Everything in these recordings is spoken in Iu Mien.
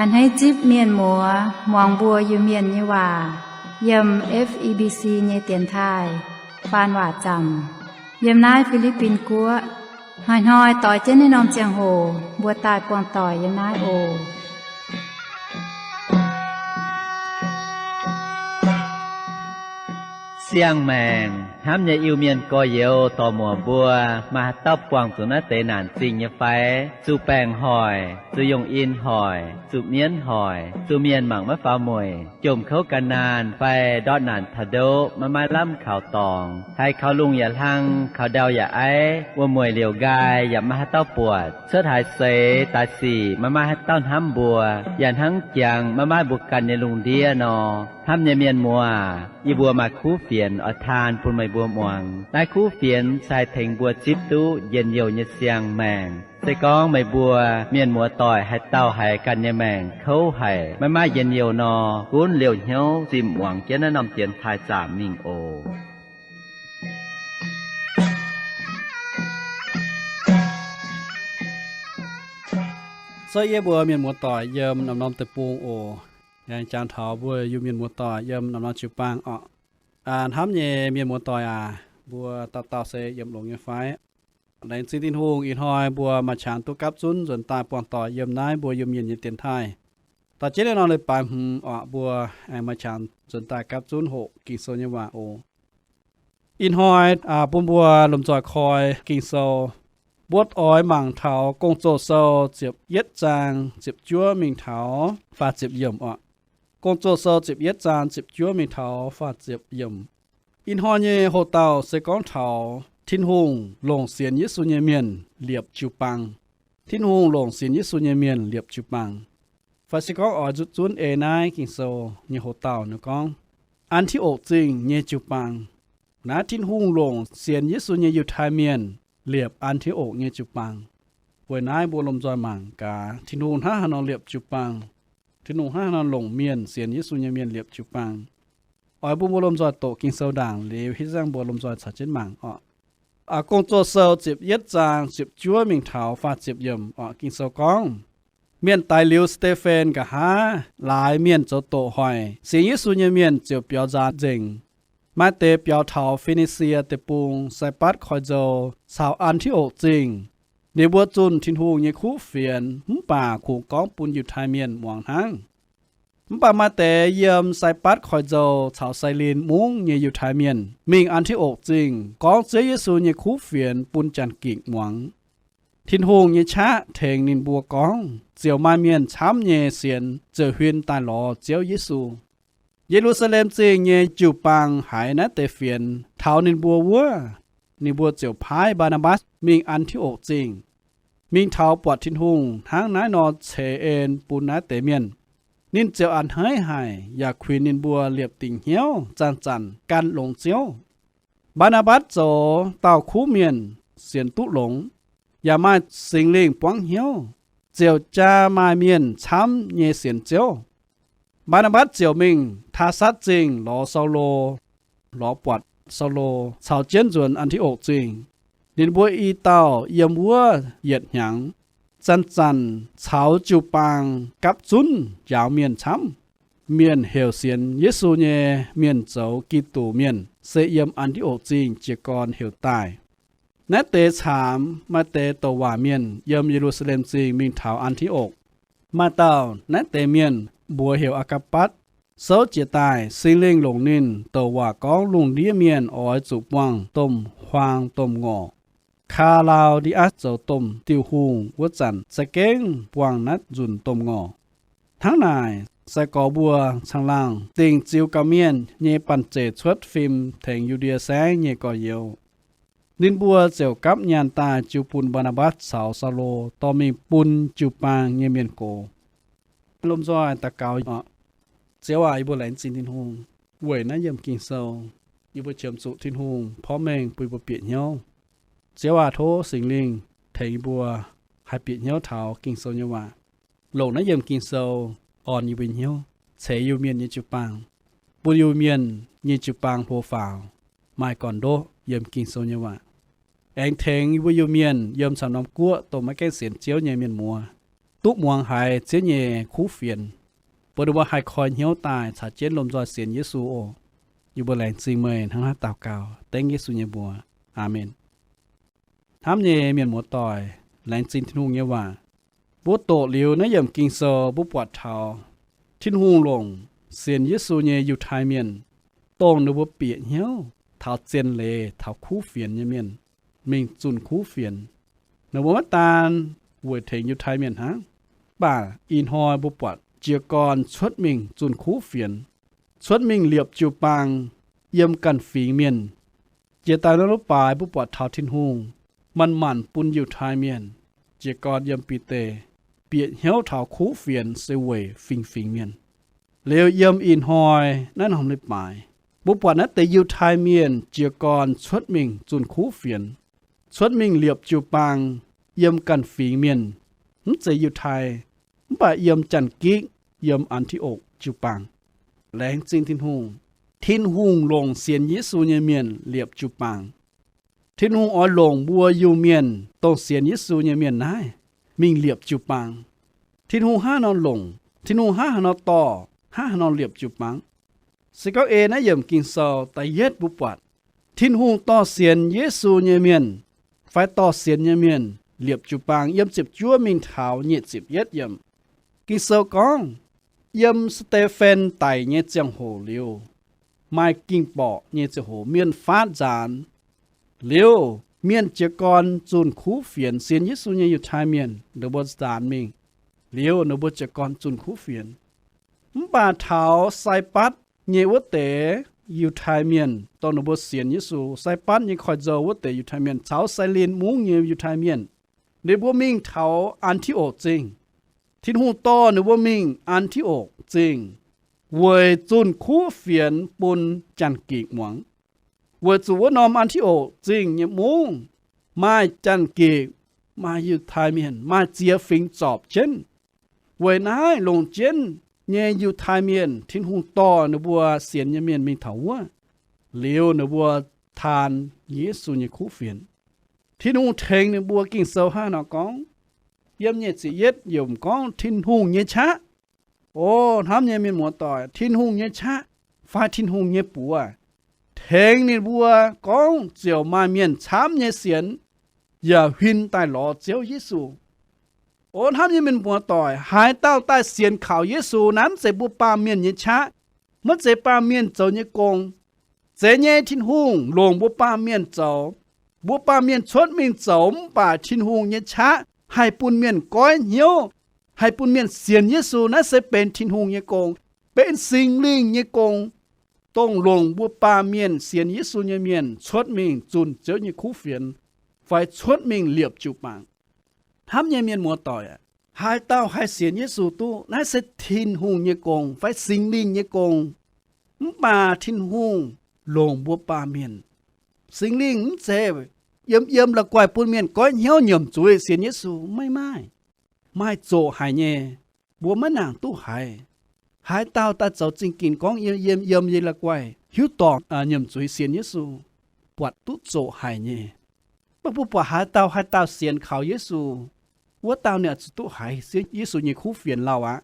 A'hneiv zipv mienh muoz muangx mbuo Iu-Mienh nyei waac yiem F E B C nyei dienx taaih faan waac zaamc yiem naaiv Fi^li^bin Guoqv. Hnoi-hnoi doix jienv naaiv norm ziangh hoc mbuo daaih buangh doic yiem naaiv oc. Siang-maengc hnamv nyei Iu-Mienh gorx-youz dorc-muoc mbuo, maaih haaix dauh buangh zuqc naaiv deix naanc zingh nyei fai? Zuqc baengc hoic, zuqc yungh in hoic, zuqc mienv hoic, zuqc mienh mangc maiv faaux mueic, jomc kouv gan naanh fai ndortv naanc taux ndoqv maiv maaih lamh kaux dorngx, haiz kaux lungh yaac hlang, kaux ndau yaac aiv, wuom-mueic liouc nqaai yaac maiv maaih haaix dauh buatc, cuotv haaix seix daaih sic maiv maaih haaix dauh hnamv mbuo, yaac hnangv jangx maiv maaih mbuo ganh nyei lungh ndiev nor. Hnamv nyei mienh muoz, yie mbuo maaih kuv fienx oix taan bun meih mbuo muangx. Naaiv kuv fienx se haih tengx mbuo zipv duqv njien-youh nyei siang-maengc. Se gorngv meih mbuo mienh muoz-doic haaix dauh haiz ganh nyei maengc kouv haic, maiv maaih njien-youh nor, gunv liouh hnyouv zimh muangx jienv naaiv norm dienx taaih zaamc mingh oc. Sorv yie mbuo mienh muoz-doic yiem norm-norm deic-bung oc. Aengx jangx taux mbuo Iu-Mienh muoz-doic yiem norm-norm jiu-baang oc. Hnamv nyei mienh muoz-doic aac, mbuo dauh dauh se yiem longx nyei fai? Laengz zingh Tin-Hungh, ih hnoi mbuo maaih qangx duqv gapv zunv nzuonx daaih buangh doic yiem naaiv mbuo Iu-Mienh nyei dienx taaih. Da'jienv naaiv norm leiz-baaix hmz oc, mbuo aengx maaih qangx nzuonx daaih gapv zunv hoqc Ging-Sou nyei waac oc. Ih hnoi bun mbuo lomh nzoih koi Ging-Sou mbuo oix mangc taux Gong-Zoh Sou ziepc yietv zaang ziepc juov mingh taux faah ziepc yiemc oc. Gong-Zoh Sou ziepc yietv zaang ziepc juov mingh taux faah ziepc yiemc. Ih hnoi nyei hoc-dauh se gorngv taux Tin-Hungh longc sienx Yesu nyei mienh liepc jiu-baang. Tin-Hungh longc sienx Yesu nyei mienh liepc jiu-baang. Fai se gorngv oix nzutv zunv ei naaiv Ging-Sou nyei hoc-dauh ninh gorngv, An^ti^okc Zingh nyei jiu-baang. Naaiv Tin-Hungh longc sienx Yesu nyei Yiutai Mienh liepc An^ti^okc nyei jiu-baang. Weic naaiv mbuo lomh nzoih mangc gaax Tin-Hungh hnangv haaix nor liepc jiu-baang. Tin-Hungh hnangv haaix nor longc mienh, sienx Yesu nyei mienh liepc jiu-baang. Oix bun mbuo lomh nzoih doqc Ging-Sou ndaangc liuz, hitv ziangh mbuo lomh nzoih caux jienv mangc oc. Gong-Zoh Sou ziepc yietv zaang ziepc juov mingh taux faah ziepc yiemc oc. Ging-Sou gorngv, Mienh daix liuz Saa^te^fen nqa'haav, laaix mienh zoux doqc hoic, sienx Yesu nyei mienh ziouc biaux nzaanx nzengc. Maaih deix biaux taux Fi^ni^sie Deic-Bung, Saibatv Koiv-Nzou caux An^ti^okc Zingh. Ninh mbuo zunh Tin-Hungh nyei kuv fienx mv baac kungx gorngv bun Yiutai Mienh muangx hnangv. Mv baac maaih deix yiem Saibatv Koiv-Nzou caux Sailin Mungv nyei Yiutai Mienh mingh An^ti^okc Zingh gorngv Ziouv Yesu nyei kuv fienx bun Janx-Gikc muangx. Tin-Hungh nyei qaqv tengx ninh mbuo gorngv ziouc maaih mienh camv nyei sienx ziouc huin daaih lorz Ziouv Yesu. Ye^lu^saa^lem Zingh nyei jiu-baang haiz naaiv deix fienx taux ninh mbuo wuov, ninh mbuo ziouc paaiv Mbaa^naa^mbatc mingh An^ti^okc Zingh, mingh taux buatc Tin-Hungh hnangv naaiv nor ceix en bun naaiv deix mienh. Ninh ziouc a'hneiv haic yaac kuinx ninh mbuo liepc dingc hnyouv zanc-zanc gan longx Ziouv. Mbaa^naa^mbatc zoux dauh kuv mienh, sienx duqv longx, yaac maaih Singx Lingh buangv hnyouv, ziouc jaa maaih mienh camv nyei sienx Ziouv. Mbaa^naa^mbatc ziouc mingh Taasatv Zingh lorz Saulo, lorz buatc Saulo caux jienv nzuonx An^ti^okc Zingh. Ninh mbuo i dauh yiem wuov yietc hnyangx, zanc-zanc caux jiu-baang gapv zunv njaaux mienh camv. Mienh heuc sienx Yesu nyei mienh zoux Giduc mienh se yiem An^ti^okc Zingh jiez gorn heuc daaih. Naaiv deix caamx maaih deix douc waac mienh yiem Ye^lu^saa^lem Zingh mingh taux An^ti^okc. Maaih dauh naaiv deix mienh mbuox heuc Aa^gaa^batv, souv jiez daaih, Singx Lingh longc ninh douc waac gorngv lungh ndiev mienh oix zuqc buangh domh huaang domh ngorc. Kaa^laa^di^atc zoux domh diuh hungh wuov zanc za'gengh buangh naaiv nzunc domh ngorc. Hnangv naaic, sai-gorx mbuo caangh laangh dingc ziux gauh mienh nyei banh zeic cuotv fim tengx Yu^ndie Saengv nyei gorx-youz. Ninh mbuo ziouc gapv nyaanh daaih jiu bun Mbaa^naa^mbatc caux Saulo dorh mingh bun jiu-baang nyei mienh gox. Lomh nzoih daux gaux oc. Ziouv aac, yie mbuo laengz zingh Tin-Hungh weic naaiv yiemc Ging-Sou. Yie mbuo qiemx zuqc Tin-Hungh porv mengh bun yie mbuo bieqc hnyouv. Ziouv aac, tov Singx Lingh tengx yie mbuo haih bieqc hnyouv taux Ging-Sou nyei waac, longc naaiv yiemc Ging-Sou orn yie mbuo hnyouv, ceix Iu-Mienh nyei jiu-baang, bun Iu-Mienh nyei jiu-baang hlo faaux, maaih gorn-ndoqv yiem Ging-Sou nyei waac. Aengx tengx yie mbuo Iu-Mienh yiem camv norm guoqv dongh maiv gaengh sienx Ziouv nyei mienh muoz, duqv muangx haiz Ziouv nyei kuv fienx, bun ninh mbuo haih koi hnyouv daaih caux jienv lomh nzoih sienx Yesu oc. Yie mbuo laengz zingh meih hnangv naaiv daux gaux dengv Yesu nyei mbuox. Aamen. Hnamv nyei mienh muoz-doic, laengz zingh Tin-Hungh nyei waac. Mbuo doqc liuz naaiv yiemc Ging-Sou mbuo buatc taux Tin-Hungh longc sienx Yesu nyei Yiutai Mienh, dongh ninh mbuo bieqc hnyouv taux zien leiz taux kuv fienx nyei mienh, mingh zunh kuv fienx. Ninh mbuo maiv daan weic tengx Yiutai Mienh hnangv, mv baac ih hnoi mbuo buatc jiez gorn cuotv mingh zunh kuv fienx, cuotv mingh liepc jiu-baang, yiem ganh fingx mienh. Jiex daaih naaiv lov baaix mbuo buatc taux Tin-Hungh manc-manc bun Yiutai Mienh jiez gorn yiem Bide bieqc hnyouv taux kuv fienx se weic fingx-fingx mienh. Liuz yiem ih hnoi naaiv norm leiz-baaix, mbuo buatc naaiv deix Yiutai Mienh jiez gorn cuotv mingh zunh kuv fienx, cuotv mingh liepc jiu-baang, yiem ganh fingx mienh, mv zeiz Yiutai, mv baac yiem Janx-Gikv, yiem An^ti^okc jiu-baang. Laengz zingh Tin-Hungh, Tin-Hungh longc sienx Yesu nyei mienh liepc jiu-baang. Tin-Hungh oix longc mbuo Iu-Mienh dongh sienx Yesu nyei mienh naaiv mingh liepc jiu-baang. Tin-Hungh hnangv haaix nor longc, Tin-Hungh hnangv haaix nor dorh, hnangv haaix nor liepc jiu-baang? Se gorngv ei naaiv yiemc Ging-Sou da'yietv mbuo buatc, Tin-Hungh dorh sienx Yesu nyei mienh, fai dorh sienx nyei mienh liepc jiu-baang yiem ziepc juov mingh taux nyic ziepc yietv yiemc. Ging-Sou gorngv, yiem Saa^te^fen daic nyei ziangh hoc liuz, maaih ging-borqc nyei ziangh hoc mienh faatv nzaanx. Liuz mienh jiez gorn zunh kuv fienx, sienx Yesu nyei Yiutai Mienh ninh mbuo nzaanx mingh. Liuz ninh mbuo jiez gorn zunh kuv fienx. Mv baac taux Saibatv nyei wuov deix Yiutai Mienh, dongh ninh mbuo sienx Yesu Saibatv nyei koiv-nzou wuov deix Yiutai Mienh caux Sailinx Mungv nyei Yiutai Mienh, ninh mbuo mingh taux An^ti^okc Zingh. Tin-Hungh dorh ninh mbuo mingh An^ti^okc Zingh weic zunh kuv fienx bun Janx-Gikc muangx. Weic zuqc wuov norm An^ti^okc Zingh nyei mungv maaih Janx-Gikc, maaih Yiutai Mienh, maaih ziex fingx zorpc jienv. Weic naaiv longc jienv nyei Yiutai Mienh, Tin-Hungh dorh ninh mbuo sienx nyei mienh mingh taux wuov, liuz ninh mbuo taan Yesu nyei kuv fienx. Tin-Hungh tengx ninh mbuo, Ging-Sou hnangv nor gorngv, yiem nyic ziepc yietv yiemc gorngv Tin-Hungh nyei qaqv. O hnamv nyei mienh muoz-doic, Tin-Hungh nyei qaqv fai Tin-Hungh nyei buoz tengx ninh mbuo gorngv ziouc maaih mienh camv nyei sienx yaac huin daaih lorz Ziouv Yesu. O hnamv nyei mienh muoz-doic, haaix dauh daaih sienx kaux Yesu naaiv, mv zeiz mbuo baamh mienh nyei qaqv, maiv zeiz baamh mienh zoux nyei gong. Zeiz nyei, Tin-Hungh longc mbuo baamh mienh zoux. Mbuo baamh mienh cuotv mingh zoux, mv baac Tin-Hungh nyei qaqv haih bun mienh goiv hnyouv, haih bun mienh sienx Yesu. Naaiv se benx Tin-Hungh nyei gong, benx Singx Lingh nyei gong, dongh longc mbuo baamh mienh sienx Yesu nyei mienh cuotv mingh zunh Ziouv nyei kuv fienx fai cuotv mingh liepc jiu-baang. Hnamv nyei mienh muoz-doic aac, haaix dauh haih sienx Yesu duqv, naaiv se Tin-Hungh nyei gong fai Singx Lingh nyei gong, mv baac Tin-Hungh longc mbuo baamh mienh. Singx Lingh mv zeiz yiem yiem la'guaih bun mienh goiv hnyouv nyiemc zuiz sienx Yesu, maiv maaih. Maaih zoqc haic nyei, mbuo maiv nangc duqv haiz. Haaix dauh daaih zoux zingh ginc gorngv yiem yiem yiem yiem la'guaih hiuv dorngc nyiemc zuiz sienx Yesu, buatc duqv zoqc haic nyei. Mv baac mbuo buatc haaix dauh haaix dauh sienx kaux Yesu, wuov dauh ninh zuqc duqv haiz Yesu nyei kuv fienx lauh aqv,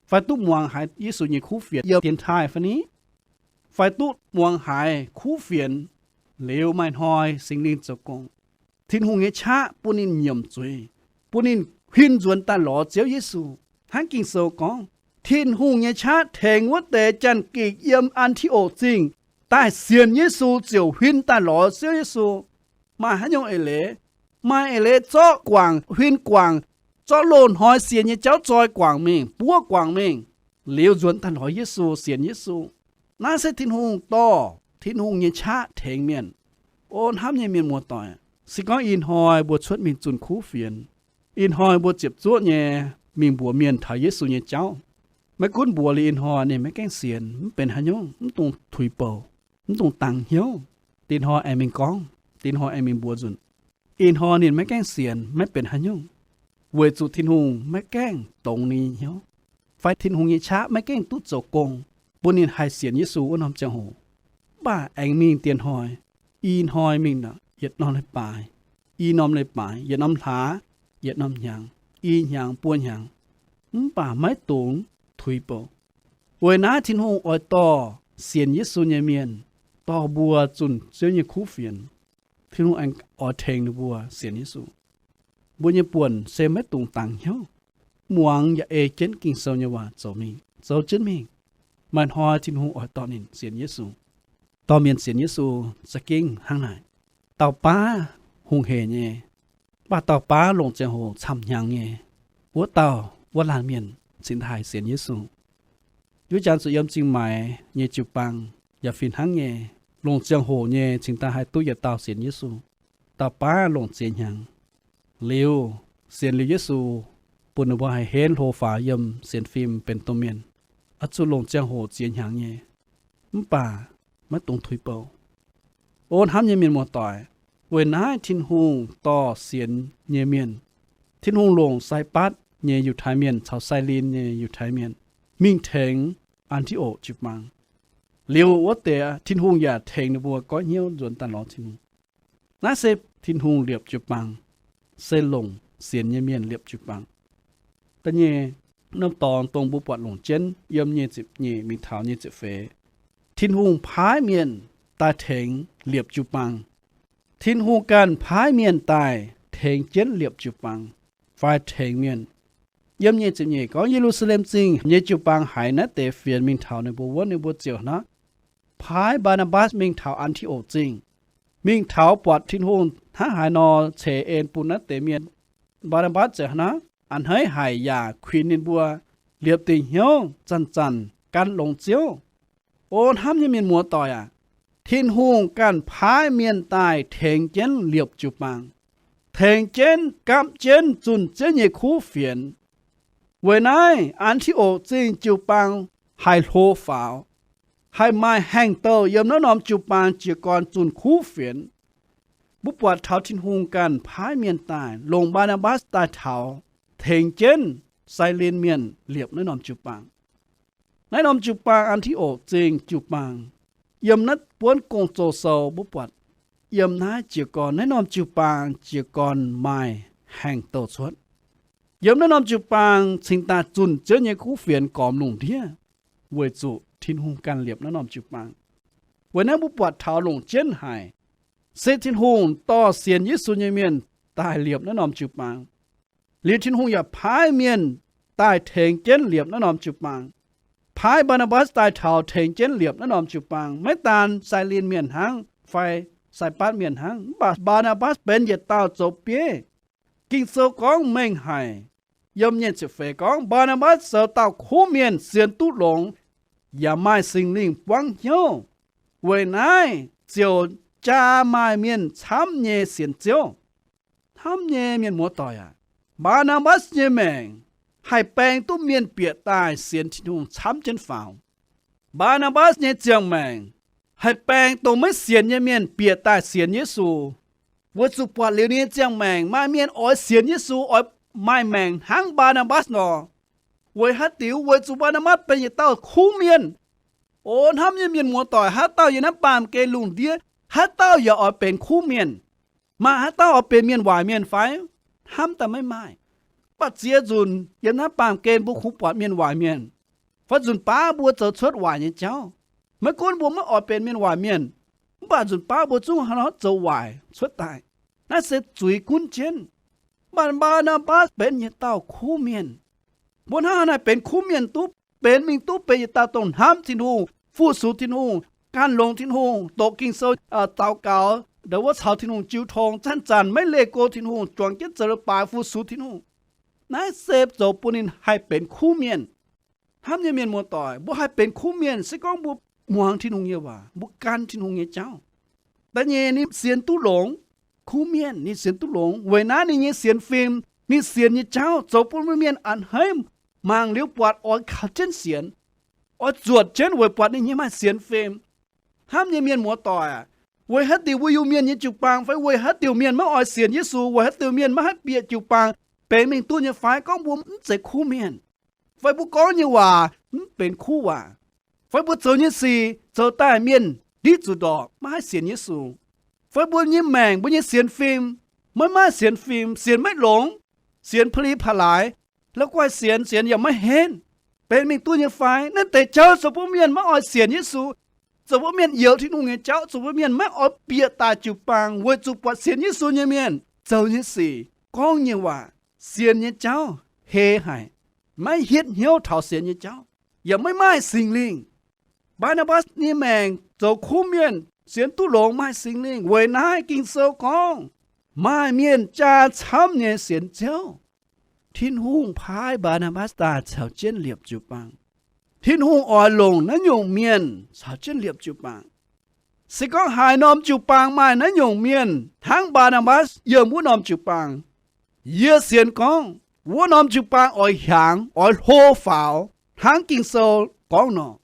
fai duqv muangx haiz Yesu nyei kuv fienx yiem dienx taaih fai ni, fai duqv muangx haiz kuv fienx, liuz maaih hnoi Singx Lingh zoux gong, Tin-Hungh nyei qaqv bun ninh nyiemc zuiz, bun ninh huin nzuonx daaih lorz Ziouv Yesu. Hnangv Ging-Sou gorngv, Tin-Hungh nyei qaqv tengx wuov deix Janx-Gikc yiem An^ti^okc Zingh daaih sienx Yesu ziouc huin daaih lorz Ziouv Yesu. Maaih haaix nyungc eix leiz? Maaih eix leiz zorqv guangc, huin guangc, zorqv loz-hnoi sienx nyei jauv zoi guangc mingh, buov guangc mingh, liuz nzuonx daaih lorz Yesu, sienx Yesu. Naaiv se Tin-Hungh dorh Tin-Hungh nyei qaqv tengx mienh. O hnamv nyei mienh muoz-doic, se gorngv ih hnoi mbuo cuotv mingh zunh kuv fienx, ih hnoi mbuo ziepc zuoqv nyei mingh mbuox mienh taux Yesu nyei jauv, maiv gunv mbuox liuz ih hnoi ninh maiv gaengh sienx, mv benx haaix nyungc, mv dungx tuix bouc, mv dungx dangx hnyouv. Dinh hnoi aengx mingh gorngv, dinh hnoi aengx mingh mbuox nzunc. Ih hnoi ninh maiv gaengh sienx maiv benx haaix nyungc, weic zuqc Tin-Hungh maiv gaengh dongz ninh nyei hnyouv, fai Tin-Hungh nyei qaqv maiv gaengh duqv zoux gong bun ninh haih sienx Yesu wuov norm ziangh hoc. Mv baac aengx mingh dinh hnoi, i hnoi mingh, yietc norm leiz-baaix, i norm leiz-baaix, yietc norm hlaax, yietc norm hnyangx, i hnyangx, buo hnyangx, mv baac maiv dungx tuix bouc. Weic naaiv Tin-Hungh oix dorh sienx Yesu nyei mienh, dorh mbuo zunh Ziouv nyei kuv fienx. Tin-Hungh aengx oix tengx ninh mbuo sienx Yesu. Mbuo nyei buonc se maiv dungx dangx hnyouv, muangx yaac ei jienv Ging-Sou nyei waac zoux mingh, zoux jienv mingh. Maaih hnoi Tin-Hungh oix dorh ninh sienx Yesu. Dorh mienh sienx Yesu za'gengh hnangv naaic. Dauh baav hungh heic nyei, mv baac dauh baav longc ziangh hoc camv-hnyangx nyei, wuov dauh wuov laanh mienh cingx daaih haih sienx Yesu. Wuov janx zuqc yiem Zingh Maix nyei jiu-baang yaac fih hnangv nyei, longc ziangh hoc nyei cingx daaih haih duqv yietc dauh sienx Yesu. Dauh baav longc ziex hnyangx. Liuz, sienx liuz Yesu, bun ninh mbuo haih henv hlo faaux yiem sienx fim benx domh mienh, oix zuqc longc ziangh hoc ziex hnyangx nyei. Mv baac maiv dungx tuix bouc. O hnamv nyei mienh muoz-doic, weic naaiv Tin-Hungh dorh sienx nyei mienh. Tin-Hungh longc Sai^batv nyei Yiutai Mienh caux Sailin nyei Yiutai Mienh mingh tengx An^ti^okc jiu-baang. Liuz wuov deix Tin-Hungh yaac tengx ninh mbuo goiv hnyouv nzuonx daaih lorz Tin-Hungh. Naaiv se Tin-Hungh liepc jiu-baang, se longc sienx nyei mienh liepc jiu-baang. Da'nyeic norm dorngx dongh mbuo buatc longc jienv yiem nyic ziepc nyeic mingh taux nyic ziepc feix, Tin-Hungh paaiv mienh daaih tengx liepc jiu-baang. Tin-Hungh ganh paaiv mienh daaih tengx jienv liepc jiu-baang fai tengx mienh. Yiem nyic ziepc nyeic gorngv, Ye^lu^saa^lem Zingh nyei jiu-baang haiz naaiv deix fienx mingh taux ninh mbuo wuov, ninh mbuo ziouc hnangv paaiv Mbaa^naa^mbatc mingh taux An^ti^okc Zingh, mingh taux buatc Tin-Hungh hnangv haaix nor ceix en bun naaiv deix mienh. Mbaa^naa^mbatc ziouc hnangv a'hneiv haic yaac kuinx ninh mbuo liepc dingc hnyouv zanc-zanc gan longx Ziouv. O hnamv nyei mienh muoz-doic aac, Tin-Hungh ganh paaiv mienh daaih tengx jienv liepc jiu-baang, tengx jienv gapv jienv zunh Ziouv nyei kuv fienx. Weic naaiv An^ti^okc Zingh jiu-baang haih hlo faaux, haih maaih haengh douh yiem naaiv norm jiu-baang jiez gorn zunh kuv fienx. Mbuo buatc taux Tin-Hungh ganh paaiv mienh daaih, longc Mbaa^naa^mbatc daaih taux, tengx jienv Sailin Mienh liepc naaiv norm jiu-baang. Naaiv norm jiu-baang, An^ti^okc Zingh jiu-baang, yiem naaiv buonv Gong-Zoh sou mbuo buatc, yiem naaiv jiez gorn, naaiv norm jiu-baang jiez gorn maaih haengh douh cuotv. Yiem naaiv norm jiu-baang cingx daaih zunh Ziouv nyei kuv fienx gormx lungh ndiev, weic zuqc Tin-Hungh ganh liepc naaiv norm jiu-baang. Weic naaiv mbuo buatc taux longc jienv haic, se Tin-Hungh dorh sienx Yesu nyei mienh daaih liepc naaiv norm jiu-baang. Liuz Tin-Hungh yaac paaiv mienh daaih tengx jienv liepc naaiv norm jiu-baang. Paaiv Mbaa^naa^mbatc daaih taux tengx jienv liepc naaiv norm jiu-baang. Maiv daan Sailin Mienh hnangv fai Sai^batv Mienh hnangv, mv baac Mbaa^naa^mbatc benx yietc dauh zoux bieiv. Ging-Sou gorngv mengh haic. Yiem nyic ziepc feix gorngv, Mbaa^naa^mbatc zoux dauh kuv mienh, sienx duqv longx, yaac maaih Singx Lingh buangv hnyouv. Weic naaiv ziouc jaa maaih mienh camv nyei sienx Ziouv. Hnamv nyei mienh muoz-doic aac, Mbaa^naa^mbatc nyei maengc haih baeng duqv mienh bieqc daaih sienx Tin-Hungh camv jienv faaux. Mbaa^naa^mbatc nyei ziangh maengc haih baeng dongh maiv sienx nyei mienh bieqc daaih sienx Yesu. Weic zuqc buatc liuz ninh nyei ziangh maengc maaih mienh oix sienx Yesu, oix maaih maengc hnangv Mbaa^naa^mbatc nor. Weic haaix diuc? Weic zuqc Mbaa^naa^mbatc benx yietc dauh kuv mienh. O hnamv nyei mienh muoz-doic, haaix dauh yiem naaiv baamh gen lungh ndiev, haaix dauh yaac oix benx kuv mienh. Maaih haaix dauh oix benx mienh waaic mienh fai? Hnamv daaih maiv maaih. Mv baac ziex nzunc yiem naaiv baamh gen mbuo kungx buatc mienh waaic mienh, fai nzunc baav mbuo zoux cuotv waaic nyei jauv. Maiv gunv mbuo maiv oix benx mienh waaic mienh, mv baac nzunc baav mbuo zungv hnangv nor zoux waaic cuotv daaih. Naaiv se zuiz gunv jienv. Mv baac Mbaa^naa^mbatc benx yietc dauh kuv mienh. Mbuo hnangv haaix nor benx kuv mienh duqv? Benx mingh duqv benx yietc dauh dongh hnamv Tin-Hungh, fu-sux Tin-Hungh, ganh longx Tin-Hungh, doqc Ging-Sou, daux gaux, ndau wuov caux Tin-Hungh jiu tong, zanc-zanc maiv leih go Tin-Hungh, juangc jienv zoux leiz-baaix fu-sux Tin-Hungh. Naaiv se zoux bun ninh haih benx kuv mienh. Hnamv nyei mienh muoz-doic, mbuo haih benx kuv mienh se gorngv mbuo muangx Tin-Hungh nyei waac, mbuo gan Tin-Hungh nyei jauv. Da'nyeic, ninh sienx duqv longx. Kuv mienh ninh sienx duqv longx. Weic naaiv ninh nyei sienx fim, ninh sienx nyei jauv zoux bun mbuo mienh a'hneiv mangc liuz buatc oix kaux jienv sienx, oix zuotc jienv weic buatc ninh nyei maaih sienx fim. Hnamv nyei mienh muoz-doic aac, weic haaix diuc mbuo Iu-Mienh nyei jiu-baang fai weic haaix diuc mienh maiv oix sienx Yesu, weic haaix diuc mienh maiv haih bieqc jiu-baang, benx mingh duqv nyei fai gorngv mbuo mv zeiz kuv mienh, fai mbuo gorngv nyei waac mv benx kuv waac, fai mbuo zoux nyei sic zoux daaih mienh ndiqv zuqc ndorpc maiv haih sienx Yesu, fai mbuo nyei maengc, mbuo nyei sienx fim maiv maaih sienx fim, sienx maiv longx, sienx pa'li pa'laaix, la'guaih sienx, sienx yaac maiv henv. Benx mingh duqv nyei fai? Naaiv deix jauv zoux bun mienh maiv oix sienx Yesu, zoux bun mienh youx Tin-Hungh nyei jauv, zoux bun mienh maiv oix bieqc daaih jiu-baang weic zuqc buatc sienx Yesu nyei mienh zoux nyei sic, gorngv nyei waac, sienx nyei jauv hei haic, maiv hietv hnyouv taux sienx nyei jauv, yaac maiv maaih Singx Lingh. Mbaa^naa^mbatc nyei maengc zoux kuv mienh, sienx duqv longx, maaih Singx Lingh. Weic naaiv Ging-Sou gorngv maaih mienh jaa camv nyei sienx Ziouv. Tin-Hungh paaiv Mbaa^naa^mbatc daaih caux jienv liepc jiu-baang. Tin-Hungh oix longc naaiv nyungc mienh caux jienv liepc jiu-baang. Se gorngv haaix norm jiu-baang maaih naaiv nyungc mienh hnangv Mbaa^naa^mbatc yiem wuov norm jiu-baang, yie sienx gorngv wuov norm jiu-baang oix hiaangx, oix hlo faaux hnangv Ging-Sou gorngv nor.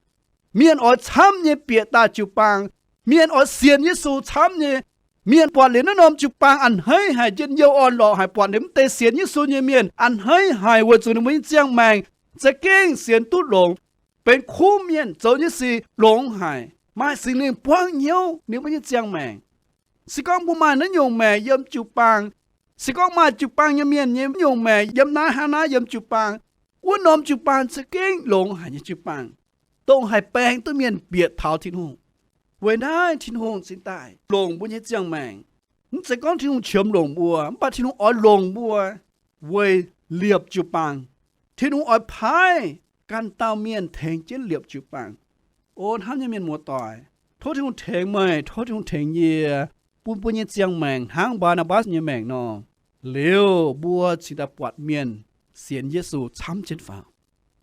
Mienh oix camv nyei bieqc daaih jiu-baang. Mienh oix sienx Yesu camv nyei. Mienh buatc liuz naaiv norm jiu-baang a'hneiv haic, njien-youh orn-lorqc haic, buatc liuz mv deix sienx Yesu nyei mienh a'hneiv haic weic zuqc ninh mbuo nyei ziangh maengc za'gengh sienx duqv longx, benx kuv mienh, zoux nyei sic longx haic, maaih Singx Lingh buangv hnyouv ninh mbuo nyei ziangh maengc. Se gorngv mbuo maaih naaiv nyungc maengc yiem jiu-baang, se gorngv maaih jiu-baang nyei mienh nyei nyungc maengc yiem naaiv hnangv naaiv yiem jiu-baang, wuov norm jiu-baang za'gengh longx haic nyei jiu-baang, dongh haih baeng duqv mienh bieqc taux Tin-Hungh. Weic naaiv Tin-Hungh cingx daaih longc mbuo nyei ziangh maengc. Mv zeiz gorngv Tin-Hungh qiemx longc mbuo, mv baac Tin-Hungh oix longc mbuo weic liepc jiu-baang. Tin-Hungh oix paaiv ganh dauh mienh tengx jienv liepc jiu-baang. O hnamv nyei mienh muoz-doic, tov Tin-Hungh tengx meih, tov Tin-Hungh tengx yie, bun mbuo nyei ziangh maengc hnangv Mbaa^naa^mbatc nyei maengc nor, liuz mbuo cingx daaih buatc mienh sienx Yesu camv jienv faaux.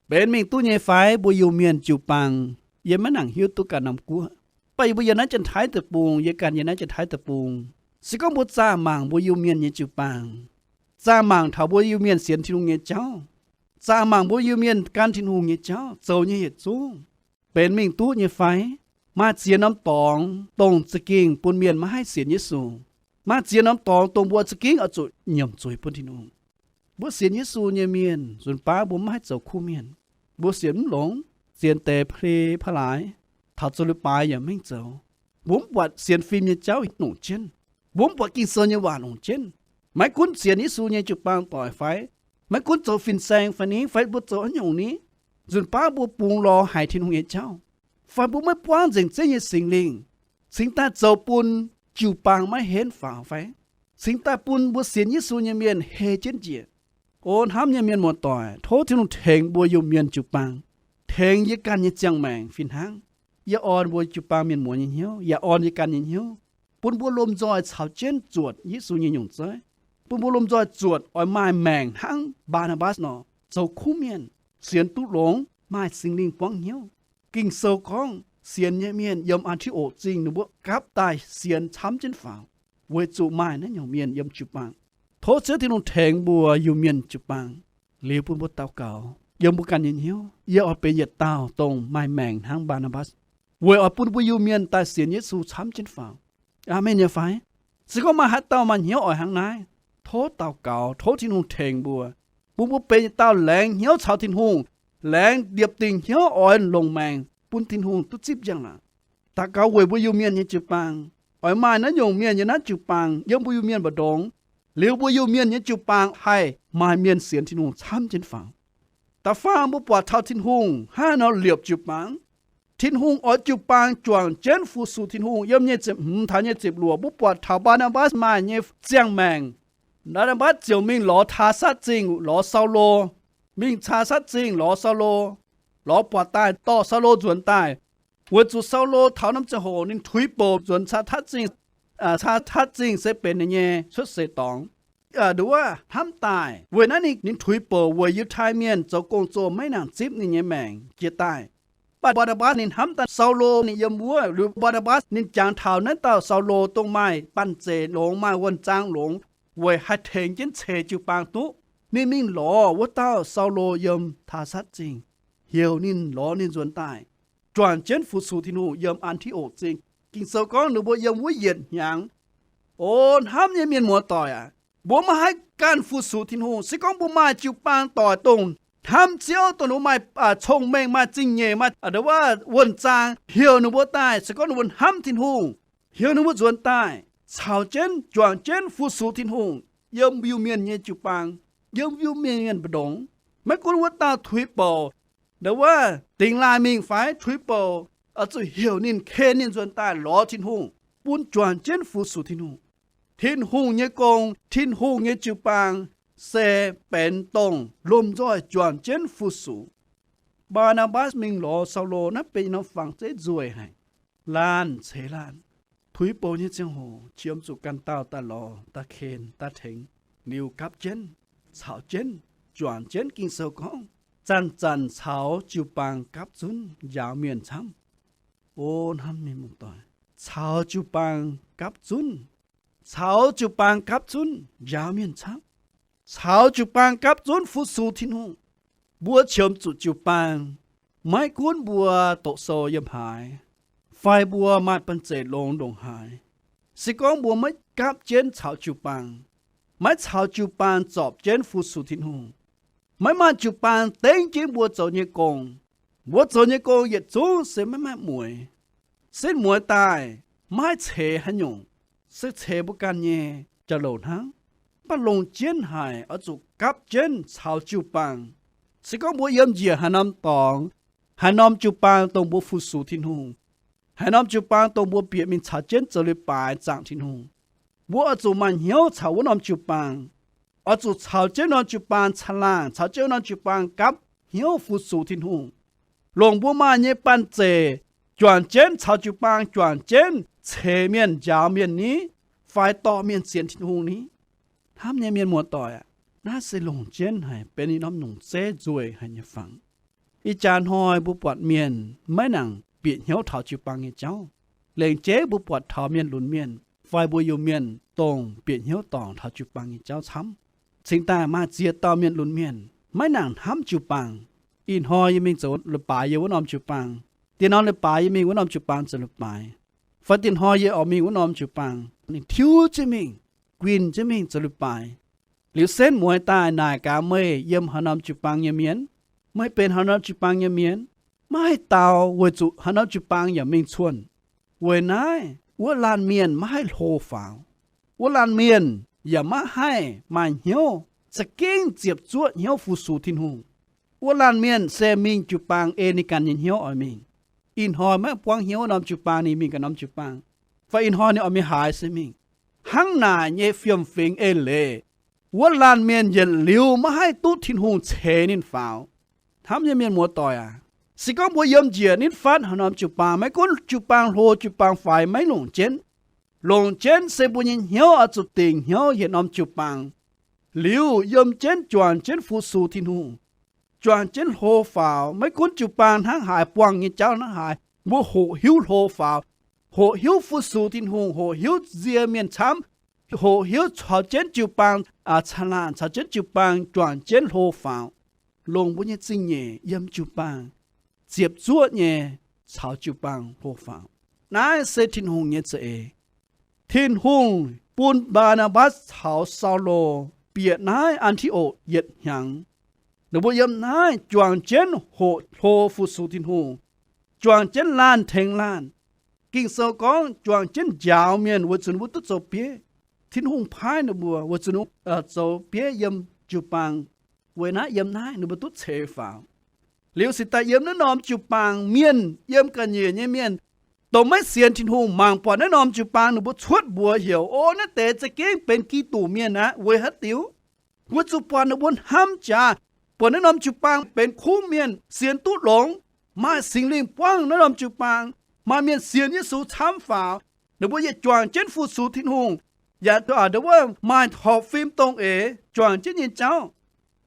Benx mingh duqv nyei fai mbuo Iu-Mienh jiu-baang? Yie maiv nangc hiuv duqv ganh norm guoqv, mv baac yie mbuo yiem naaiv Janx-Taiv Deic-Bung, yie ganh yiem naaiv Janx-Taiv Deic-Bung. Se gorngv mbuo zaah mangc mbuo Iu-Mienh nyei jiu-baang, zaah mangc taux mbuo Iu-Mienh sienx Tin-Hungh nyei jauv, zaah mangc mbuo Iu-Mienh gan Tin-Hungh nyei jauv zoux nyei yietc zungv, benx mingh duqv nyei fai? Maaih ziex norm dorngx dongh za'gengh bun mienh maiv haih sienx Yesu. Maaih ziex norm dorngx dongh mbuo za'gengh oix zuqc nyiemc zuiz bun Tin-Hungh. Mbuo sienx Yesu nyei mienh nzunc baav mbuo maiv haih zoux kuv mienh. Mbuo sienx mv longx, sienx deix pa'hli pa'laaix, taux zoux leiz-baaix yaac maiv zoux. Mbuo mv buatc sienx fim nyei jauv longc jienv. Mbuo mv buatc Ging-Sou nyei waac longc jienv. Maiv gunv sienx Yesu nyei jiu-baang doic fai, maiv gunv zoux fin-saeng fai ni, fai mbuo zoux haaix nyungc ni, nzunc baav mbuo bungx lorz haic Tin-Hungh nyei jauv, fai mbuo maiv buangv nzengc Ziouv nyei Singx Lingh cingx daaih zoux bun jiu-baang maiv henv faaux fai, cingx daaih bun mbuo sienx Yesu nyei mienh hei jienv njiec. O hnamv nyei mienh muoz-doic, tov Tin-Hungh tengx mbuo Iu-Mienh jiu-baang, tengx yie ganh nyei ziangh maengc fih hnangv. Yie orn mbuo jiu-baang mienh muoz nyei hnyouv, yaac orn yie ganh nyei hnyouv, bun mbuo lomh nzoih caux jienv zuotc Yesu nyei nyungc zeiv, bun mbuo lomh nzoih zuotc oix maaih maengc hnangv Mbaa^naa^mbatc nor, zoux kuv mienh, sienx duqv longx, maaih Singx Lingh buangv hnyouv. Ging-Sou gorngv sienx nyei mienh yiem An^ti^okc Zingh ninh mbuo gapv daaih sienx camv jienv faaux, weic zuqc maaih naaiv nyungc mienh yiem jiu-baang. Tov Ziouv Tin-Hungh tengx mbuo Iu-Mienh jiu-baang. Liuz bun mbuo daux gaux yiem mbuo ganh nyei hnyouv, yie oix benx yietc dauh dongh maaih maengc hnangv Mbaa^naa^mbatc, weic oix bun mbuo Iu-Mienh daaih sienx Yesu camv jienv faaux. Aamen nyei fai? Se gorngv maaih haaix dauh maaih hnyouv oix hnangv naaiv, tov daux gaux, tov Tin-Hungh tengx mbuo, bun mbuo benx yietc dauh laengz hnyouv caux Tin-Hungh, laengz liepc dingc hnyouv oix longc maengc bun Tin-Hungh duqv zipv njang-laangc. Daux gaux weic mbuo Iu-Mienh nyei jiu-baang, oix maaih naaiv nyungc mienh yiem naaiv jiu-baang, yiem mbuo Iu-Mienh mbu'ndongx, liuz mbuo Iu-Mienh nyei jiu-baang haih maaih mienh sienx Tin-Hungh camv jienv faaux. Da'faam mbuo buatc taux Tin-Hungh hnangv haaix nor liepc jiu-baang. Tin-Hungh oix jiu-baang juangc jienv fu-sux Tin-Hungh. Yiem nyic ziepc hmz taux nyic ziepc luoqc mbuo buatc taux Mbaa^naa^mbatc maaih nyei ziangh maengc. Mbaa^naa^mbatc ziouc mingh lorz Taasatv Zingh, lorz Saulo. Mingh Taasatv Zingh lorz Saulo, lorz buatc daaih dorh Saulo nzuonx daaih, weic zuqc Saulo taux norm ziangh hoc ninh tuix bouc nzuonx Taasatv Zingh. Taasatv Zingh se benx ninh nyei cuotv seix dorngx. Nduov hnamv daaih weic naaiv ninh, ninh tuix bouc weic Yiutai Mienh zoux gong-zoh maiv nangc zipv ninh nyei maengc jiex daaih. Mv baac Mbaa^naa^mbatc ninh hnamv daaih Saulo ninh yiem wuov, liuz Mbaa^naa^mbatc ninh jangx taux naaiv dauh Saulo dongh maaih banh zeic longx, maaih wuonh zaang longx, weic haih tengx jienv ceix jiu-baang duqv. Ninh mingh lorz wuov dauh Saulo yiem Taasatv Zingh, heuc ninh lorz ninh nzuonx daaih, juangc jienv fu-sux Tin-Hungh yiem An^ti^okc Zingh. Ging-Sou gorngv ninh mbuo yiem wuov yietc hnyangx. O hnamv nyei mienh muoz-doic aac, mbuo maiv haih ganh fu-sux Tin-Hungh. Se gorngv mbuo maaih jiu-baang doic dongh hnamv Ziouv, dongh ninh mbuo maaih cong-mengh, maaih zingh nyeic, maaih wuov wuonh zaang, heuc ninh mbuo daaih, se gorngv ninh mbuo hnamv Tin-Hungh, heuc ninh mbuo nzuonx daaih caux jienv juangc jienv fu-sux Tin-Hungh yiem Iu-Mienh nyei jiu-baang, yiem Iu-Mienh mienh mbu'ndongx. Maiv gunv wuov dauh tuix bouc, ndau wuov dingx laaih mingh fai tuix bouc, oix zuqc heuc ninh, ken ninh nzuonx daaih lorz Tin-Hungh, bun juangc jienv fu-sux Tin-Hungh. Tin-Hungh nyei gong, Tin-Hungh nyei jiu-baang se benx dongh lomh nzoih juangc jienv fu-sux. Mbaa^naa^mbatc mingh lorz Saulo, naaiv benx norm fangx zeiv nzueic haic. Laanh ceix laanh, tuix bouc nyei ziangh hoc qiemx zuqc ganh dauh daaih lorz, daaih ken, daaih tengx, liuz gapv jienv, caux jienv, juangc jienv. Ging-Sou gorngv, zanc-zanc caux jiu-baang gapv zunv njaaux mienh camv. O hnamv nyei mienh muoz-doic, caux jiu-baang gapv zunv, caux jiu-baang gapv zunv njaaux mienh camv, caux jiu-baang gapv zunv fu-sux Tin-Hungh. Mbuo qiemx zuqc jiu-baang, maiv gunv mbuo doqc sou yiem haaix, fai mbuo maaih banh zeic longx ndongc haaix, se gorngv mbuo maiv gapv jienv caux jiu-baang, maiv caux jiu-baang zorpc jienv fu-sux Tin-Hungh, maiv maaih jiu-baang dengv jienv mbuo zoux nyei gong, mbuo zoux nyei gong yietc zungv se maiv maaih mueix. Setv mueiz daaih maiv haih ceix haaix nyungc, se ceix mbuo ganh nyei jauv-louc hnangv. Mv baac longc jienv haic oix zuqc gapv jienv caux jiu-baang. Se gorngv mbuo yiem njiec haaix norm dorngx, haaix norm jiu-baang dongh mbuo fu-sux Tin-Hungh, haaix norm jiu-baang dongh mbuo bieqc mingh caux jienv zoux leiz-baaix zaangc Tin-Hungh, mbuo oix zuqc maaih hnyouv caux wuov norm jiu-baang, oix zuqc caux jienv norm jiu-baang caangh laangh, caux jienv wuov norm jiu-baang gapv hnyouv fu-sux Tin-Hungh. Longc mbuo maaih nyei banh zeic juangc jienv caux jiu-baang juangc jienv ceix mienh, njaaux mienh ni, fai dorh mienh sienx Tin-Hungh ni. Hnamv nyei mienh muoz-doic aac, naaiv se longc jienv haic, benx i norm nyungc zeiv nzueic haic nyei fangx. Ih jaax hnoi mbuo buatc mienh maiv nangc bieqc hnyouv taux jiu-baang nyei jauv. Lengc jeiv mbuo buatc taux mienh lunx mienh fai mbuo Iu-Mienh dongh bieqc hnyouv dorngc taux jiu-baang nyei jauv camv. Cingx daaih maaih ziex dauh mienh lunx mienh maiv nangc hnamv jiu-baang. Ih hnoi yie mingh zoux leiz-baaix yiem wuov norm jiu-baang, diex norm leiz-baaix yie mingh wuov norm jiu-baang zoux leiz-baaix, fai diex hnoi yie oix mingh wuov norm jiu-baang, ninh tiuv jienv mingh, guinh jienv mingh zoux leiz-baaix. Liuz setv mueiz daaih naaic gaax meih yiem haaix norm jiu-baang nyei mienh, meih benx haaix norm jiu-baang nyei mienh, maiv haih dau weic zuqc haaix norm jiu-baang yaac mingh cuonh. Weic naaiv wuov laanh mienh maiv haih hlo faaux. Wuov laanh mienh yaac maiv haih maaih hnyouv za'gengh ziepc zuoqv hnyouv fu-sux Tin-Hungh. Wuov laanh mienh se mingh jiu-baang ei ninh ganh nyei hnyouv oix mingh. Ih hnoi maiv buangv hnyouv wuov norm jiu-baang, ninh mingh ganh norm jiu-baang, fai ih hnoi ninh oix mingh haaix se mingh. Hnangv naaic nyei fiem-fingx eix leiz, wuov laanh mienh yietc liuz maiv haih duqv Tin-Hungh ceix ninh faaux. Hnamv nyei mienh muoz-doic aac, se gorngv mbuo yiem njiec nitv fatv haaix norm jiu-baang, maiv gunv jiu-baang hlo jiu-baang faix, maiv longc jienv. Longc jienv se mbuo nyei hnyouv oix zuqc dingc hnyouv yietc norm jiu-baang, liuz yiem jienv juangc jienv fu-sux Tin-Hungh, juangc jienv hlo faaux. Maiv gunv jiu-baang hnangv haaix, buangh nyei jauv hnangv haaix, mbuo hoqc hiuv hlo faaux, hoqc hiuv fu-sux Tin-Hungh, hoqc hiuv nzie mienh camv, hoqc hiuv caux jienv jiu-baang caangh laangh, caux jienv jiu-baang juangc jienv hlo faaux. Longc mbuo nyei zingh nyeic yiem jiu-baang, ziepc zuoqv nyei caux jiu-baang hlo faaux. Naaiv se Tin-Hungh nyei za'eix. Tin-Hungh bun Mbaa^naa^mbatc caux Saulo bieqc naaiv An^ti^okc yietc hnyangx. Ninh mbuo yiem naaiv juangc jienv hoqc hlo fu-sux Tin-Hungh, juangc jienv laanh tengx laanh. Ging-Sou gorngv juangc jienv njaaux mienh weic zuqc ninh mbuo duqv zoux bieiv. Tin-Hungh paaiv ninh mbuo weic zuqc ninh mbuo zoux bieiv yiem jiu-baang. Weic naaiv yiem naaiv ninh mbuo duqv ceix faaux. Liuz cingx daaih yiem naaiv norm jiu-baang, mienh yiem ga'nyiec nyei mienh, dongh maiv sienx Tin-Hungh, mangc buatc naaiv norm jiu-baang ninh mbuo cuotv mbuox heuc, O, naaiv deix za'gengh benx Giduc mienh aqv. Weic haaix diuc? Weic zuqc buatc ninh mbuo hnamv jaax, buatc naaiv norm jiu-baang benx kuv mienh, sienx duqv longx, maaih Singx Lingh buangv naaiv norm jiu-baang, maaih mienh sienx Yesu camv faaux. Ninh mbuo yaac juangc jienv fu-sux Tin-Hungh, yaac ndau wuov maaih horpc fim dongh eix juangc jienv nyei jauv.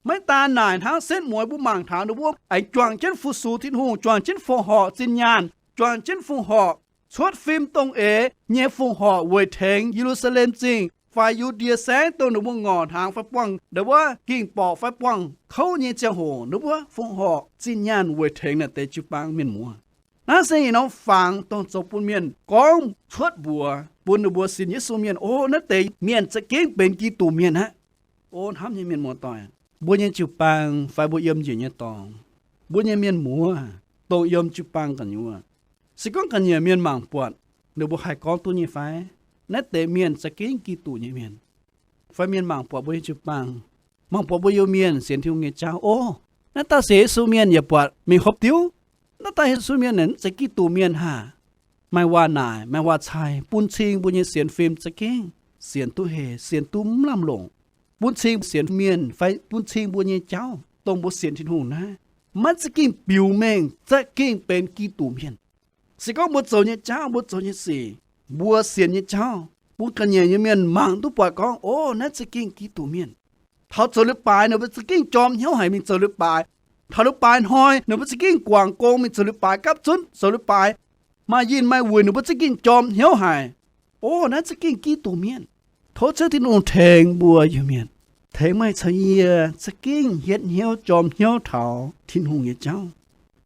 Maiv daan naaic hnangv, setv mueiz mbuo mangc taux ninh mbuo aengx juangc jienv fu-sux Tin-Hungh, juangc jienv fongc horc zinh nyaanh, juangc jienv fongc horc, cuotv fim dongh eix nyei fongc horc weic tengx Ye^lu^saa^lem Zingh fai Yu^ndie Saengv, dongh ninh mbuo ngorc hnaangx fai buangh ndau wuov ging-borqc fai buangh kouv nyei ziangh hoc, ninh mbuo fongc horc zinh nyaanh weic tengx naaiv deix jiu-baang mienh muoz. Naaiv se yietc norm fangx dongh zoux bun mienh gorngv cuotv mbuox bun ninh mbuo sienx Yesu mienh, O, naaiv deix mienh za'gengh benx Giduc mienh aqv. O hnamv nyei mienh muoz-doic, mbuo nyei jiu-baang fai mbuo yiem njiec nyei dorngx, mbuo nyei mienh muoz dongh yiem jiu-baang gu'nyuoz, se gorngv ga'nyiec mienh mangc buatc, ninh mbuo haih gorngv duqv nyei fai, naaiv deix mienh za'gengh Giduc nyei mienh? Fai mienh mangc buatc mbuo nyei jiu-baang, mangc buatc mbuo Iu-Mienh sienx Tin-Hungh nyei jauv, O, Naaiv dauh sienx Yesu mienh yaac buatc mingh hopv diuv. Naaiv dauh Yesu mienh naaic mv zeiz Giduc mienh haah? Maaih waac naaic, maaih waac cai, bun cing mbuo nyei sienx fim za'gengh sienx duqv heh, sienx duqv mv lamh longc. Bun cing sienx mienh fai bun cing mbuo nyei jauv, dongh mbuo sienx Tin-Hungh naaiv, maiv za'gengh biux mengh za'gengh benx Giduc mienh. Se gorngv mbuo zoux nyei jauv, mbuo zoux nyei sic, mbuo sienx nyei jauv, bun ga'nyiec nyei mienh mangc duqv buatc gorngv, o, naaiv za'gengh Giduc mienh. Taux zoux leiz-baaix ninh mbuo za'gengh jorm hnyouv haic mingh zoux leiz-baaix. Taux leiz-baaix hnoi ninh mbuo za'gengh guangc gong mingh zoux leiz-baaix, gapv zunv zoux leiz-baaix. Maaih yinh maaih wuic ninh mbuo za'gengh jorm hnyouv haic. O, naaiv za'gengh Giduc mienh. Tov Ziouv Tin-Hungh tengx mbuo Iu-Mienh, tengx meih caux yie za'gengh hietv hnyouv jorm hnyouv taux Tin-Hungh nyei jauv.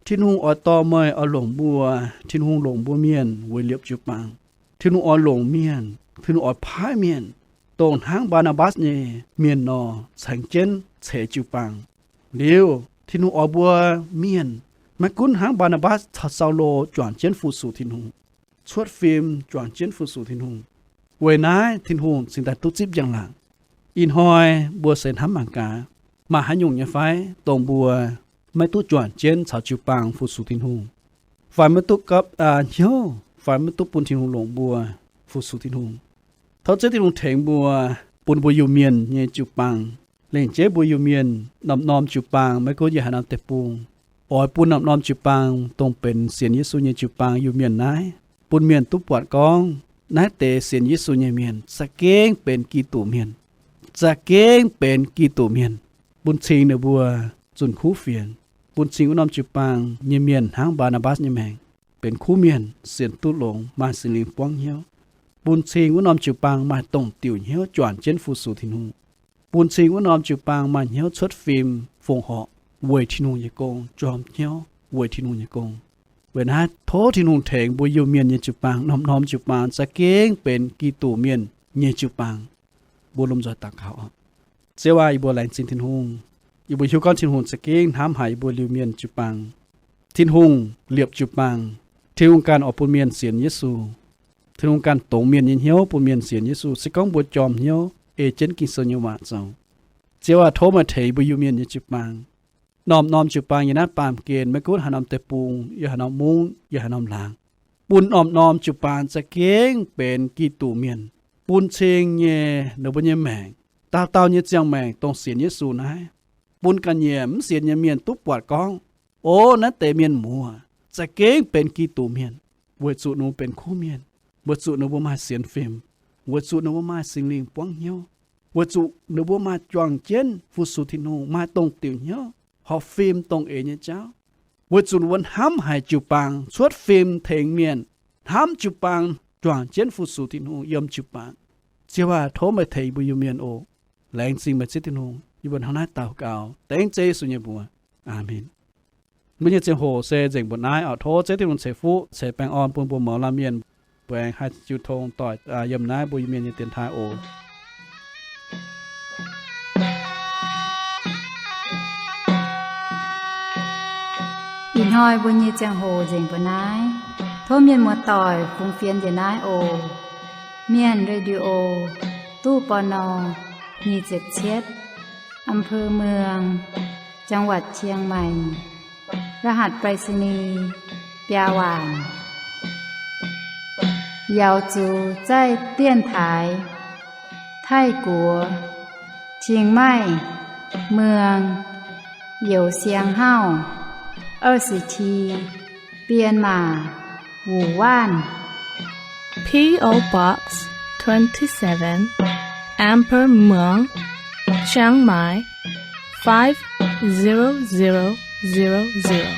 Tin-Hungh oix dorh meih oix longc mbuo. Tin-Hungh longc mbuo mienh weic liepc jiu-baang. Tin-Hungh oix longc mienh, Tin-Hungh oix paaiv mienh, dongh hnangv Mbaa^naa^mbatc nyei mienh nor, caengx jienv ceix jiu-baang. Liuz Tin-Hungh oix mbuo mienh maiv gunv hnangv Mbaa^naa^mbatc caux Saulo juangc jienv fu-sux Tin-Hungh, cuotv fim juangc jienv fu-sux Tin-Hungh. Weic naaiv Tin-Hungh cingx daaih duqv zipv njang-laangc. Ih hnoi mbuo se hnamv mangc gaax, maaih haaix nyungc nyei fai dongh mbuo maiv duqv juangc jienv caux jiu-baang fu-sux Tin-Hungh, fai maiv duqv gapv hnyouv, fai maiv duqv bun Tin-Hungh longc mbuo fu-sux Tin-Hungh. Tov Ziouv Tin-Hungh tengx mbuo, bun mbuo Iu-Mienh nyei jiu-baang, lengc jeiv mbuo Iu-Mienh norm-norm jiu-baang, maiv gunv yiem haaix norm deic-bung, oix bun norm-norm jiu-baang dongh benx sienx Yesu nyei jiu-baang Iu-Mienh naaiv, bun mienh duqv buatc gorngv naaiv deix sienx Yesu nyei mienh za'gengh benx Giduc mienh, za'gengh benx Giduc mienh. Bun cing ninh mbuo zunh kuv fienx. Bun cing wuov norm jiu-baang nyei mienh hnangv Mbaa^naa^mbatc nyei maengc, benx kuv mienh, sienx duqv longx, maaih Singx Lingh buangv hnyouv. Bun cing wuov norm jiu-baang maaih dongh diuc hnyouv juangc jienv fu-sux Tin-Hungh. Bun cing wuov norm jiu-baang maaih hnyouv cuotv fim fongc horc weic Tin-Hungh nyei gong, jorm hnyouv weic Tin-Hungh nyei gong. Weic naaiv tov Tin-Hungh tengx mbuo Iu-Mienh nyei jiu-baang, norm-norm jiu-baang za'gengh benx Giduc mienh nyei jiu-baang. Mbuo lomh nzoih daux gaux oc. Ziouv aac, yie mbuo laengz zingh Tin-Hungh. Yie mbuo hiuv gorngv Tin-Hungh za'gengh hnamv haic yie mbuo Iu-Mienh jiu-baang. Tin-Hungh liepc jiu-baang. Tin-Hungh ganh oix bun mienh sienx Yesu. Tin-Hungh ganh dongz mienh nyei hnyouv bun mienh sienx Yesu, se gorngv mbuo jorm hnyouv ei jienv Ging-Sou nyei waac zoux. Ziouv aac, tov meih tengx mbuo Iu-Mienh nyei jiu-baang. Norm-norm jiu-baang yiem naaiv baamh gen, maiv gunv haaix norm deic-bung, yiem haaix norm mungv, yiem haaix norm laangz, bun norm-norm jiu-baang za'gengh benx Giduc mienh, bun cing nyei ninh mbuo nyei maengc, dauh dauh nyei ziangh maengc dongh sienx Yesu naaiv, bun ga'nyiec mv sienx nyei mienh duqv buatc gorngv, o, naaiv deix mienh muoz za'gengh benx Giduc mienh, weic zuqc ninh mbuo benx kuv mienh, weic zuqc ninh mbuo maaih sienx fim, weic zuqc ninh mbuo maaih Singx Lingh buangv hnyouv, weic zuqc ninh mbuo maaih juangc jienv fu-sux Tin-Hungh, maaih dongh diuc hnyouv, horpc fim dongh eix nyei jauv, weic zuqc ninh mbuo hnamv haic jiu-baang, cuotv fim tengx mienh, hnamv jiu-baang, juangc jienv fu-sux Tin-Hungh yiem jiu-baang. Ziouv aac, tov meih tengx mbuo Iu-Mienh oc. Laengz zingh meih Ziouv Tin-Hungh. Yie mbuo hnangv naaiv daux gaux dengv Ziouv Yesu nyei mbuox. Aamen. Mbuo nyei ziangh hoc se nzengc mbuo naaiv oc. Tov Ziouv Tin-Hungh ceix fuqv ceix baengh orn bun mbuo mouz laanh mienh, mbuo aengx haih jiu tong doic yiem naaiv mbuo Iu-Mienh nyei dienx taaih oc. Ih hnoi mbuo nyei ziangh hoc nzengc mbuo naaiv. Tov mienh muoz-doic fungx fienx njiec naaiv oc. Mienh Radio, ตู้ ปณ. nyic ziepc cietv, อำเภอเมือง จังหวัดเชียงใหม่ รหัสไปรษณีย์ biaa waanc. Yaux zuqc zaih dienx taaix Taiv-Guoqv, Chiang Mai, เมืองเหยี่ยวเซียงเฮ้า 二十七, 编码 Wu Wan. P O Box twenty-seven, Amber Muang, Chiang Mai, five zero zero zero zero.